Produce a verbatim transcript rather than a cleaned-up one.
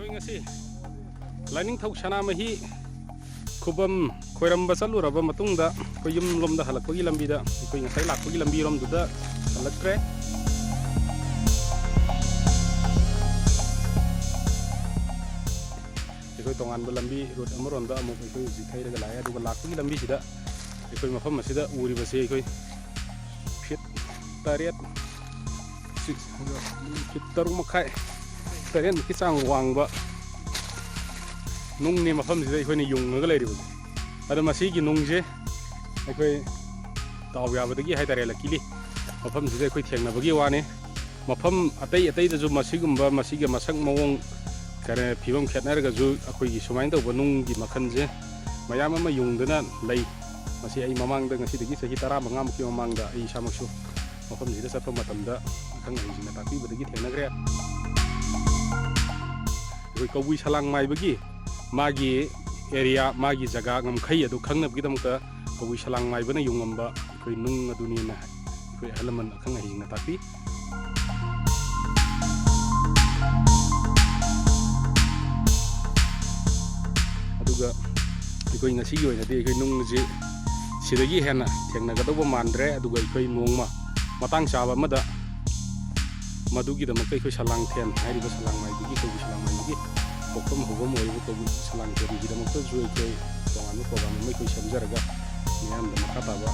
ꯑꯩꯈꯣꯏ ꯉꯁꯤ ꯂꯥꯏꯅꯤꯡꯊꯧ ꯁꯅꯥꯃꯍꯤ ꯈꯨꯕꯝ ꯈꯣꯏꯔꯝꯕ ꯆꯠꯂꯨꯔꯕ ꯃꯇꯨꯡꯗ ꯑꯩꯈꯣꯏ ꯌꯨꯝ ꯂꯣꯝꯗ ꯍꯜꯂꯛꯄꯒꯤ ꯂꯝꯕꯤꯗ, ꯑꯩꯈꯣꯏ ꯉꯁꯥꯏ ꯂꯥꯛꯄꯒꯤ ꯂꯝꯕꯤꯔꯣꯝꯗꯨꯗ ꯍꯜꯂꯛꯇ꯭ꯔꯦ꯫ ꯑꯩꯈꯣꯏ ꯇꯣꯉꯥꯟꯕ ꯂꯝꯕꯤ, ꯔꯨꯠ ꯑꯃꯔꯣꯝꯗ ꯑꯃꯨꯛ ꯑꯩꯈꯣꯏ ꯍꯧꯖꯤꯛ ꯊꯩꯔꯒ ꯂꯥꯛꯑꯦ꯫ ꯑꯗꯨꯒ ꯂꯥꯛꯄꯒꯤ ꯂꯝꯕꯤꯁꯤꯗ ꯑꯩꯈꯣꯏ ꯃꯐꯝ ꯑꯁꯤꯗ ꯎꯔꯤꯕꯁꯤ ꯑꯩꯈꯣꯏ ꯐꯤꯠ ꯇꯔꯦꯠ, ꯐꯤꯠ ꯇꯔꯨꯛ ꯃꯈꯥꯏ, ꯇꯔꯦꯠꯃꯨꯛꯀꯤ ꯆꯥꯡ ꯋꯥꯡꯕ ꯅꯨꯡꯅꯤ꯫ ꯃꯐꯝꯁꯤꯗ ꯑꯩꯈꯣꯏꯅ ꯌꯨꯡꯉꯒ ꯂꯩꯔꯤꯕꯁꯦ꯫ ꯑꯗꯣ ꯃꯁꯤꯒꯤ ꯅꯨꯡꯁꯦ ꯑꯩꯈꯣꯏ ꯗꯥꯎ ꯌꯥꯕꯗꯒꯤ ꯍꯥꯏꯇꯥꯔꯦ, ꯂꯛꯀꯤꯂꯤ ꯃꯐꯝꯁꯤꯗ ꯑꯩꯈꯣꯏ ꯊꯦꯡꯅꯕꯒꯤ ꯋꯥꯅꯤ꯫ ꯃꯐꯝ ꯑꯇꯩ ꯑꯇꯩꯗꯁꯨ ꯃꯁꯤꯒꯨꯝꯕ, ꯃꯁꯤꯒꯤ ꯃꯁꯛ ꯃꯑꯣꯡ ꯀꯔꯤ ꯐꯤꯕꯝ ꯈꯦꯠꯅꯔꯒꯁꯨ ꯑꯩꯈꯣꯏꯒꯤ ꯁꯨꯃꯥꯏꯅ ꯇꯧꯕ ꯅꯨꯡꯒꯤ ꯃꯈꯜꯁꯦ ꯃꯌꯥꯝ ꯑꯃ ꯌꯨꯡꯗꯅ ꯂꯩ꯫ ꯃꯁꯤ ꯑꯩ ꯃꯃꯥꯡꯗ, ꯉꯁꯤꯗꯒꯤ ꯆꯍꯤ ꯇꯔꯥꯃꯉꯥꯃꯨꯛꯀꯤ ꯃꯃꯥꯡꯗ ꯑꯩ ꯏꯁꯥꯃꯛꯁꯨ ꯃꯐꯝꯁꯤꯗ ꯆꯠꯄ ꯃꯇꯝꯗ ꯑꯈꯪ ꯑꯍꯩꯁꯤꯡꯅ ꯇꯥꯛꯄꯤꯕꯗꯒꯤ ꯊꯦꯡꯅꯈ꯭ꯔꯦ꯫ ꯑꯩꯈꯣꯏ ꯀꯕꯨꯏ ꯁꯂꯥꯡ ꯃꯥꯏꯕꯒꯤ ꯃꯥꯒꯤ ꯑꯦꯔꯤꯌꯥ, ꯃꯥꯒꯤ ꯖꯒꯥ ꯉꯝꯈꯩ ꯑꯗꯨ ꯈꯪꯅꯕꯒꯤꯗꯃꯛꯇ ꯀꯕꯨꯏ ꯁꯂꯥꯡ ꯃꯥꯏꯕꯅ ꯌꯨꯡꯉꯝꯕ ꯑꯩꯈꯣꯏ ꯅꯨꯡ ꯑꯗꯨꯅꯦꯅ ꯑꯩꯈꯣꯏ ꯑꯍꯜ ꯂꯃꯟ ꯑꯈꯪ ꯑꯍꯩꯁꯤꯡꯅ ꯇꯥꯛꯄꯤ꯫ ꯑꯗꯨꯒ ꯑꯩꯈꯣꯏ ꯉꯁꯤꯒꯤ ꯑꯣꯏꯅꯗꯤ ꯑꯩꯈꯣꯏ ꯅꯨꯡꯁꯤ ꯁꯤꯗꯒꯤ ꯍꯦꯟꯅ ꯊꯦꯡꯅꯒꯗꯧꯕ ꯃꯥꯟꯗ꯭ꯔꯦ꯫ ꯑꯗꯨꯒ ꯑꯩꯈꯣꯏ ꯅꯣꯡꯃ ꯃꯇꯥꯡ ꯆꯥꯕ ꯑꯃꯗ ꯃꯗꯨꯒꯤꯗꯃꯛꯇ ꯑꯩꯈꯣꯏ ꯁꯂꯥꯡꯊꯦꯟ ꯍꯥꯏꯔꯤꯕ ꯁꯂꯥꯡ ꯃꯥꯏꯕꯒꯤ, ꯀꯕꯨꯏ ꯁꯂꯥꯡ ꯃꯥꯏꯕꯒꯤ ꯄꯣꯛꯐꯝ ꯍꯧꯐꯝ ꯑꯣꯏꯔꯤꯕ ꯀꯕꯨꯏ ꯁꯂꯥꯡꯊꯦꯟꯒꯤꯗꯃꯛꯇꯁꯨ ꯑꯩꯈꯣꯏ ꯇꯣꯉꯥꯟꯕ ꯄ꯭ꯔꯣꯒ꯭ꯔꯥꯝ ꯑꯃ ꯑꯩꯈꯣꯏ ꯁꯦꯝꯖꯔꯒ ꯃꯤꯌꯥꯝꯗ ꯃꯈꯥ ꯇꯥꯕ